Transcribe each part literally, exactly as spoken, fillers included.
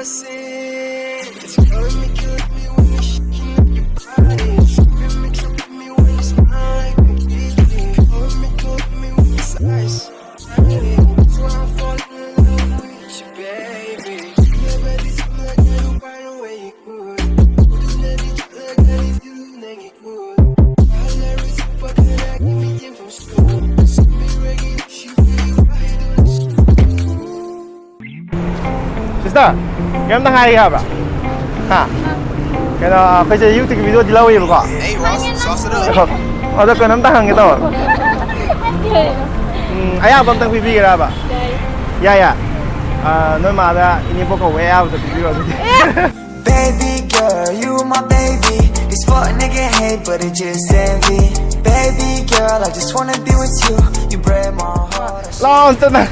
It's killing me, killing me when you're shaking up your body. Tripping me, tripping me when you smile like a kid. Killing me, killing me with this ice. So I'm falling in love with you, baby. Yeah, baby, I'm not gonna find a way you could. Would you let me, let me do you, let me good. I let it, but then I give me things from school. Send me reggae, she feel you, I do this. Sister, ꯀꯩꯅꯣꯝꯇ ꯍꯥꯏꯒꯦ ꯍꯥꯏꯕ꯭ꯔꯥ? ꯍꯥ? ꯀꯩꯅꯣ, ꯑꯩꯈꯣꯏꯁꯦ YouTubeꯀꯤ videoꯗꯤ ꯂꯧꯔꯤꯕꯀꯣ꯫ Hey, Ross, sauce it up. ꯑꯗꯣ ꯀꯩꯅꯣꯝꯇ ꯍꯪꯒꯦ ꯇꯧꯕ꯫ ꯎꯝ, ꯑꯌꯥꯕ ꯑꯝꯇꯪ ꯄꯤꯕꯤꯒꯦꯔꯕ? ꯌꯥꯏ, ꯌꯥꯏ꯫ ꯑꯥ, ꯅꯣꯏ ꯃꯥꯗ ꯏꯅꯦꯄꯣꯛ ꯀꯧꯕ ꯑꯌꯥꯕꯗꯣ ꯄꯤꯕꯤꯔꯣ ꯑꯗꯨꯗꯤ꯫ Baby girl, you my baby. These fuck nigga hate, but it just envy. Baby girl, I just wanna be with you. You break my heart. ꯂꯥꯎ ꯑꯝꯇ ꯅꯪ꯫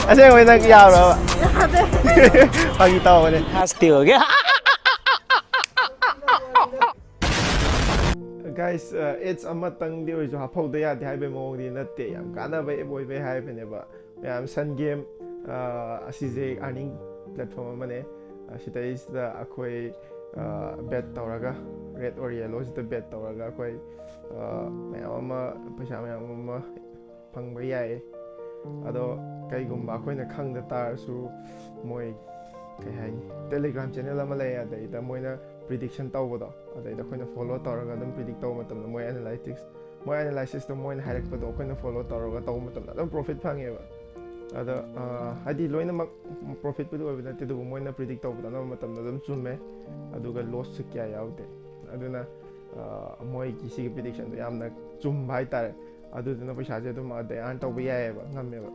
ꯑꯁꯦꯡꯕꯩ ꯅꯪ ꯌꯥꯕ꯭ꯔꯕ? ꯐꯥꯒꯤ ꯇꯧꯕꯅꯦ꯫ ꯍꯥꯁꯇꯤ ꯑꯣꯏꯒꯦ꯫ Guys, uh, ads ꯑꯃꯇꯪꯗꯤ ꯑꯣꯏꯔꯁꯨ ꯍꯥꯞꯍꯧꯗ ꯌꯥꯗꯦ ꯍꯥꯏꯕꯩ ꯃꯑꯣꯡꯗꯤ ꯅꯠꯇꯦ, ꯌꯥꯝ ꯀꯥꯟꯅꯕ app ꯑꯣꯏꯕꯩ ꯍꯥꯏꯕꯅꯦꯕ꯫ ꯃꯌꯥꯝ, Sun Game, uh, ꯑꯁꯤꯁꯦ earning platform ꯑꯃꯅꯦ꯫ Uh, ꯁꯤꯗꯩꯁꯤꯗ ꯑꯩꯈꯣꯏ, uh, bet ꯇꯧꯔꯒ, red or yellow ꯁꯤꯗ bet ꯇꯧꯔꯒ ꯑꯩꯈꯣꯏ, uh, ꯃꯌꯥꯝ ꯑꯃ, ꯄꯩꯁꯥ ꯃꯌꯥꯝ ꯑꯃ ꯐꯪꯕ ꯌꯥꯏ꯫ ꯑꯗꯣ ꯀꯩꯒꯨꯝꯕ ꯑꯩꯈꯣꯏꯅ ꯈꯪꯗ ꯇꯥꯔꯁꯨ, ꯃꯣꯏ, ꯀꯩ ꯍꯥꯏꯅꯤ, Telegram channel ꯑꯃ ꯂꯩ, ꯑꯗꯩꯗ ꯃꯣꯏꯅ prediction ꯇꯧꯕꯗꯣ, ꯑꯗꯩꯗ ꯑꯩꯈꯣꯏꯅ follow ꯇꯧꯔꯒ ꯑꯗꯨꯝ predict ꯇꯧꯕ ꯃꯇꯝꯗ ꯃꯣꯏ analytics, ꯃꯣꯏ analysisꯇꯣ ꯃꯣꯏꯅ ꯍꯥꯏꯔꯛꯄꯗꯣ ꯑꯩꯈꯣꯏꯅ follow ꯇꯧꯔꯒ ꯇꯧꯕ ꯃꯇꯝꯗ ꯑꯗꯨꯝ profit ꯐꯪꯉꯦꯕ꯫ ꯑꯗꯣ, ꯑ, ꯍꯥꯏꯗꯤ ꯂꯣꯏꯅꯃꯛ profitꯄꯨꯗꯤ ꯑꯣꯏꯕ ꯅꯠꯇꯦ, ꯑꯗꯨꯕꯨ ꯃꯣꯏꯅ predict ꯇꯧꯕꯗ ꯑꯅꯝꯕ ꯃꯇꯝꯗ ꯑꯗꯨꯝ ꯆꯨꯝꯃꯦ, ꯑꯗꯨꯒ lossꯁꯨ ꯀꯌꯥ ꯌꯥꯎꯗꯦ꯫ ꯑꯗꯨꯅ, ꯑ, ꯃꯣꯏꯒꯤ ꯁꯤꯒꯤ predictionꯗꯣ ꯌꯥꯝꯅ ꯆꯨꯝꯕ ꯍꯥꯏꯇꯥꯔꯦ꯫ ꯑꯗꯨꯗꯨꯅ ꯄꯩꯁꯥꯁꯦ ꯑꯗꯨꯝ ꯑꯗꯩ earn ꯇꯧꯕ ꯌꯥꯏꯑꯕ, ꯉꯝꯃꯦꯕ꯫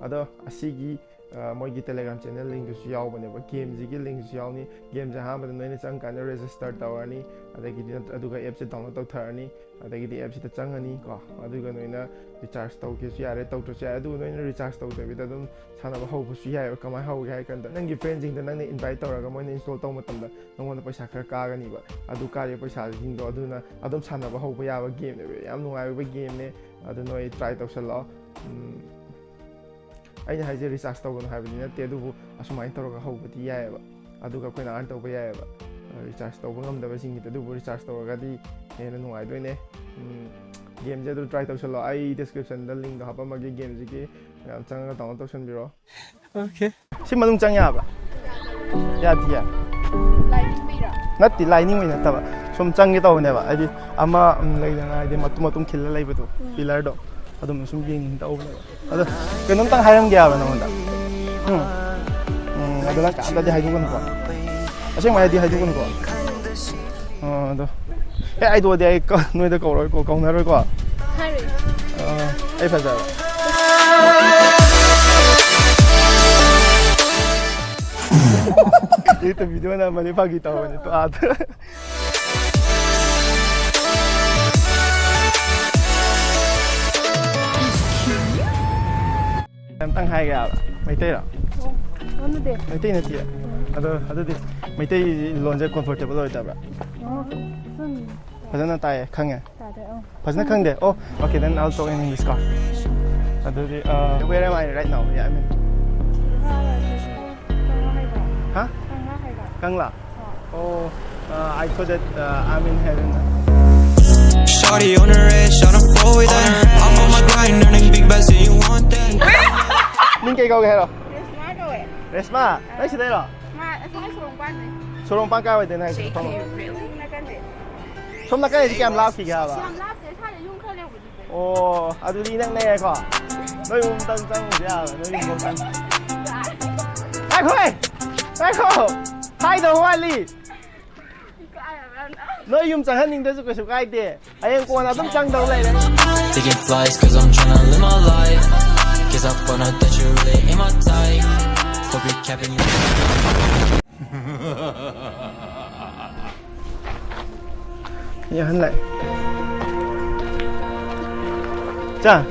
ꯑꯗꯣ ꯑꯁꯤꯒꯤ, ꯑ, ꯃꯣꯏꯒꯤ Telegram channel linkꯇꯨꯁꯨ ꯌꯥꯎꯕꯅꯦꯕ, gameꯁꯤꯒꯤ linkꯁꯨ ꯌꯥꯎꯅꯤ꯫ Gameꯁꯦ ꯑꯍꯥꯟꯕꯗ ꯅꯣꯏꯅ ꯆꯪꯀꯥꯟꯗ register ꯇꯧꯔꯅꯤ, ꯑꯗꯒꯤꯗꯤ ꯅꯠ-, ꯑꯗꯨꯒ appꯁꯦ download ꯇꯧꯊꯔꯅꯤ, ꯑꯗꯒꯤꯗꯤ appꯁꯤꯗ ꯆꯪꯉꯅꯤ ꯀꯣ, ꯑꯗꯨꯒ ꯅꯣꯏꯅ recharge ꯇꯧꯒꯦꯁꯨ ꯌꯥꯔꯦ, ꯇꯧꯗ꯭ꯔꯁꯨ ꯌꯥꯔꯦ, ꯑꯗꯨꯒ ꯅꯣꯏꯅ recharge ꯇꯧꯗꯕꯤꯗ ꯑꯗꯨꯝ ꯁꯥꯟꯅꯕ ꯍꯧꯕꯁꯨ ꯌꯥꯏꯑꯕ꯫ ꯀꯃꯥꯏꯅ ꯍꯧꯒꯦ ꯍꯥꯏ ꯀꯥꯟꯗ ꯅꯪꯒꯤ friendꯁꯤꯡꯗ ꯅꯪꯅ invite ꯇꯧꯔꯒ ꯃꯣꯏꯅ install ꯇꯧꯕ ꯃꯇꯝꯗ ꯅꯉꯣꯟꯗ ꯄꯩꯁꯥ ꯈꯔ ꯀꯥꯒꯅꯤꯕ꯫ ꯑꯗꯨ ꯀꯥꯔꯤꯕ ꯄꯩꯁꯥꯁꯤꯡꯗꯣ ꯑꯗꯨꯅ ꯑꯗꯨꯝ ꯁꯥꯟꯅꯕ ꯍꯧꯕ ꯌꯥꯕ gameꯅꯦꯕ꯫ ꯌꯥꯝ ꯅꯨꯡꯉꯥꯏꯕ gameꯅꯦ꯫ ꯑꯗꯨ ꯅꯣꯏ try ꯇꯧꯁꯜꯂꯣ꯫ ꯎꯝ, ꯑꯩꯅ ꯍꯥꯏꯁꯦ ꯔꯤꯆꯥꯔꯖ ꯇꯧꯒꯅꯨ ꯍꯥꯏꯕꯗꯤ ꯅꯠꯇꯦ, ꯑꯗꯨꯕꯨ ꯑꯁꯨꯃꯥꯏꯅ ꯇꯧꯔꯒ ꯍꯧꯕꯗꯤ ꯌꯥꯏꯑꯕ꯫ ꯑꯗꯨꯒ ꯑꯩꯈꯣꯏꯅ ꯑꯥꯔꯟ ꯇꯧꯕ ꯌꯥꯏꯑꯕ, ꯔꯤꯆꯥꯔꯖ ꯇꯧꯕ ꯉꯝꯗꯕꯁꯤꯡꯒꯤꯗꯤ꯫ ꯑꯗꯨꯕꯨ ꯔꯤꯆꯥꯔꯖ ꯇꯧꯔꯒꯗꯤ ꯍꯦꯟꯅ ꯅꯨꯡꯉꯥꯏꯗꯣꯏꯅꯦ꯫ ꯒꯦꯝꯁꯦ ꯑꯗꯨ ꯇ꯭ꯔꯥꯏ ꯇꯧꯁꯜꯂꯣ꯫ ꯑꯩ ꯗꯤꯁꯀ꯭ꯔꯤꯞꯁꯟꯗ ꯂꯤꯡꯗꯣ ꯍꯥꯞꯄꯝꯃꯒꯦ, ꯒꯦꯝꯁꯤꯒꯤ ꯃꯌꯥꯝ ꯆꯪꯉꯒ ꯗꯥꯎꯟꯂꯣꯗ ꯇꯧꯁꯟꯕꯤꯔꯣ꯫ Okay. ꯁꯤ ꯃꯅꯨꯡ ꯆꯪ ꯌꯥꯕ꯭ꯔꯥ? ꯌꯥꯗꯤꯌꯦ꯫ ꯂꯥꯏꯅꯤꯡꯕꯩꯔꯥ? ꯅꯠꯇꯦ, ꯂꯥꯏꯅꯤꯡꯕꯩ ꯅꯠꯇꯕ, ꯁꯨꯝ ꯆꯪꯒꯦ ꯇꯧꯕꯅꯦꯕ꯫ ꯍꯥꯏꯗꯤ ꯑꯃ, ꯎꯝ, ꯂꯩꯗꯅ, ꯍꯥꯏꯗꯤ ꯃꯇꯨꯝ ꯃꯇꯨꯝ ꯈꯤꯜꯂ ꯂꯩꯕꯗꯣ, ꯄꯤꯂꯔꯗꯣ, ꯑꯗꯨꯝ ꯁꯨꯝ ꯌꯦꯡꯅꯤꯡ ꯇꯧꯕꯅꯦꯕ꯫ ꯑꯗꯣ ꯀꯩꯅꯣꯝꯇꯪ ꯍꯥꯏꯔꯝꯒꯦ ꯍꯥꯏꯕ ꯅꯉꯣꯟꯗ꯫ ꯎꯝ꯫ ꯎꯝ, ꯑꯗꯣ ꯅꯪ ꯀꯅꯥꯝꯇꯗꯤ ꯍꯥꯏꯗꯣꯛꯀꯅꯨꯀꯣ꯫ ꯑꯁꯦꯡꯕ ꯍꯥꯏꯗꯤ ꯍꯥꯏꯗꯣꯛꯀꯅꯨꯀꯣ꯫ ꯑꯣ, ꯑꯗꯣ ꯑꯦ, ꯑꯩꯗꯣꯗꯤ ꯑꯩ ꯀ- ꯅꯣꯏꯗ ꯀꯧꯔꯣꯏꯀꯣ, ꯀꯧꯅꯔꯣꯏꯀꯣ꯫ ꯍꯥꯏꯔꯣꯏ꯫ ꯑ, ꯑꯩ ꯐꯖꯕ꯫ ꯌꯨꯇꯨꯕ ꯚꯤꯗꯤꯑꯣ ꯅꯝꯕꯅꯤ, ꯐꯥꯒꯤ ꯇꯧꯕꯅꯤ꯫ ꯇꯣꯛ ꯑꯥ꯫ ꯑꯝꯇꯪ ꯍꯥꯏꯒꯦ ꯍꯥꯏꯕ꯫ ꯃꯩꯇꯩꯔꯣ? ꯀꯥꯟꯅꯗꯦ꯫ ꯃꯩꯇꯩ ꯅꯠꯇꯦ꯫ ꯑꯗꯣ ꯑꯗꯨꯗꯤ ꯃꯩꯇꯩ ꯂꯣꯟꯁꯦ ꯀꯣꯝꯐꯣꯔꯇꯦꯕꯜ ꯑꯣꯏꯗꯕ꯭ꯔꯥ? ꯁꯨꯝ ꯐꯖꯅ ꯇꯥꯏꯌꯦ, ꯈꯪꯉꯦ꯫ ꯇꯥꯗꯦ꯫ ꯑ꯫ ꯐꯖꯅ ꯈꯪꯗꯦ꯫ Oh, okay, then I'll talk in English ꯀꯣ꯫ ꯑꯗꯨꯗꯤ, uh, where am I right now? Yeah, I mean, ꯍꯥ? ꯀꯪꯂꯥ? Oh, uh, I thought that, uh, I'm in heaven. Shawty on the red, shot a four with that. I'm on my grind, earning big bucks, and you want that. ꯃꯤꯡ ꯀꯩ ꯀꯧꯒꯦ ꯍꯥꯏꯔꯣ? ꯔꯦꯁꯃꯥ ꯀꯧꯋꯦ꯫ ꯔꯦꯁꯃꯥ, ꯅꯪ ꯁꯤꯗꯩꯔꯣ? ꯃꯥ ꯑꯁꯥꯏ ꯁꯣꯔꯣꯡꯄꯥꯟꯅꯦ꯫ ꯁꯣꯔꯣꯡꯄꯥꯟ ꯀꯥꯏ ꯑꯣꯏꯗꯣꯏꯅꯣ ꯍꯥꯏꯁꯦ? ꯁꯣꯝ ꯅꯥꯀꯟꯗꯩ꯫ ꯁꯣꯝ ꯅꯥꯀꯟꯗꯩꯗꯤ ꯀꯌꯥꯝ ꯂꯥꯞꯈꯤꯒꯦ ꯍꯥꯏꯕ? ꯌꯥꯝ ꯂꯥꯞꯇꯦ, ꯁ꯭ꯋꯥꯏꯗ ꯌꯨꯝ ꯈꯔ ꯂꯩꯍꯧꯕꯗꯨꯗꯩ꯫ ꯑꯣ, ꯑꯗꯨꯗꯤ ꯏꯅꯛ ꯅꯛꯑꯦꯀꯣ? ꯅꯣꯏ ꯌꯨꯝ ꯑꯝꯇꯪ ꯆꯪꯉꯨꯁꯦ ꯌꯥꯕ꯭ꯔꯥ? ꯅꯣꯏ ꯌꯨꯝ ꯑꯝꯇꯪ꯫ ꯉꯥꯏꯈꯣꯍꯦ! ꯉꯥꯏꯈꯣ! ꯍꯥꯏꯗꯧ ꯋꯥꯠꯂꯤ! ꯏꯀꯥꯏ ꯍꯥꯏꯕ ꯌꯥꯝꯅ꯫ ꯅꯣꯏ ꯌꯨꯝ ꯆꯪꯍꯟꯅꯤꯡꯗ꯭ꯔꯁꯨ ꯀꯩꯁꯨ ꯀꯥꯏꯗꯦ꯫ ꯍꯌꯦꯡ ꯀꯣꯟꯅ ꯑꯗꯨꯝ ꯆꯪꯗꯧ ꯂꯩꯔꯦ꯫ Taking flights, cause I'm tryna live my life. Guess I found out that you really ain't my type. Hope you're capping. ꯌꯥꯍꯟꯂꯥꯛꯑꯦ꯫ ꯆꯥ꯫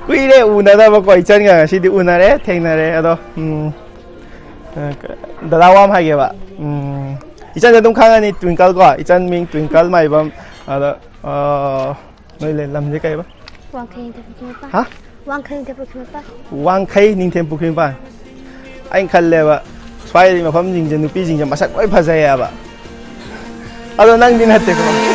ꯀꯨꯏꯔꯦ ꯎꯅꯗꯕꯀꯣ, ꯏꯆꯟꯒ ꯉꯁꯤꯗꯤ ꯎꯅꯔꯦ, ꯊꯦꯡꯅꯔꯦ꯫ ꯑꯗꯣ, ꯎꯝ, ꯑ, ꯗꯗꯥ ꯋꯥ ꯑꯃ ꯍꯥꯏꯒꯦꯕ꯫ ꯎꯝ, ꯏꯆꯟꯁꯦ ꯑꯗꯨꯝ ꯈꯪꯉꯅꯤ, ꯇ꯭ꯋꯤꯡꯀꯜ ꯀꯣ, ꯏꯆꯟ ꯃꯤꯡ ꯇ꯭ꯋꯤꯡꯀꯜ ꯃꯥꯏꯕꯝ꯫ ꯑꯗꯣ, ꯑ, ꯅꯣꯏ ꯂꯩ-, ꯂꯝꯁꯦ ꯀꯩꯕ? ꯋꯥꯡꯈꯩ ꯅꯤꯡꯊꯧ ꯅꯨꯄꯥ꯫ ꯍꯥ? ꯋꯥꯡꯈꯩ ꯅꯤꯡꯊꯦꯝ ꯄꯨꯈ꯭ꯔꯤ ꯃꯄꯥꯟ꯫ ꯋꯥꯡꯈꯩ ꯅꯤꯡꯊꯦꯝ ꯄꯨꯈ꯭ꯔꯤ ꯃꯄꯥꯟ꯫ ꯑꯩꯅ ꯈꯜꯂꯦꯕ, ꯁ꯭ꯋꯥꯏꯗꯤ ꯃꯐꯝꯁꯤꯡꯁꯦ ꯅꯨꯄꯤꯁꯤꯡꯁꯦ ꯃꯁꯛ ꯂꯣꯏ ꯐꯖꯩꯌꯦꯕ꯫ ꯑꯗꯣ ꯅꯪꯗꯤ ꯅꯠꯇꯦꯀꯣ?